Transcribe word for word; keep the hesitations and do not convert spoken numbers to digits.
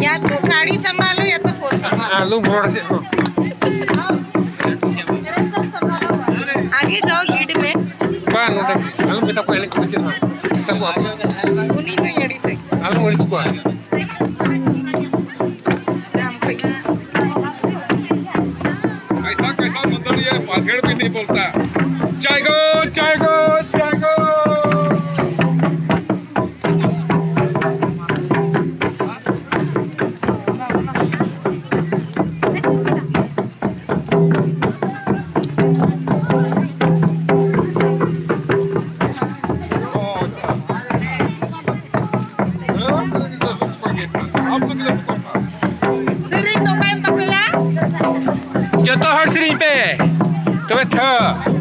या तो साड़ी संभालो या तो फोन संभालो। ᱟᱞᱚᱢ ᱨᱚᱲᱟ ᱪᱮᱫ ᱦᱚᱸ᱾ आगे जाओ, लीड में। ᱵᱟᱝ, ᱱᱚᱰᱮ ᱟᱞᱚᱢ ᱢᱮᱛᱟ ᱠᱚᱣᱟ ᱮᱱᱮᱡ ᱠᱚ ᱪᱮᱫ ᱦᱚᱸ᱾ ᱢᱮᱛᱟ ᱠᱚᱣᱟ ᱟᱯᱮ᱾ ᱩᱱᱤ ᱫᱚᱧ ᱟᱹᱲᱤᱥᱟᱭ᱾ ᱟᱞᱚᱢ ᱟᱹᱲᱤᱥ ᱠᱚᱣᱟ᱾ ᱧᱟᱢ ᱠᱟᱹᱧ᱾ कैसा कैसा मंडल ये पाथेड़ भी नहीं बोलता। चाय गो, चाय गो, चाय गो। ᱥᱮᱨᱮᱧ ᱫᱚ ᱚᱠᱟᱭᱮᱱ ᱛᱟᱯᱮᱭᱟ? ᱡᱚᱛᱚ ᱦᱚᱲ ᱥᱮᱨᱮᱧ ᱯᱮ, ᱛᱚᱵᱮ ᱛᱷᱚ᱾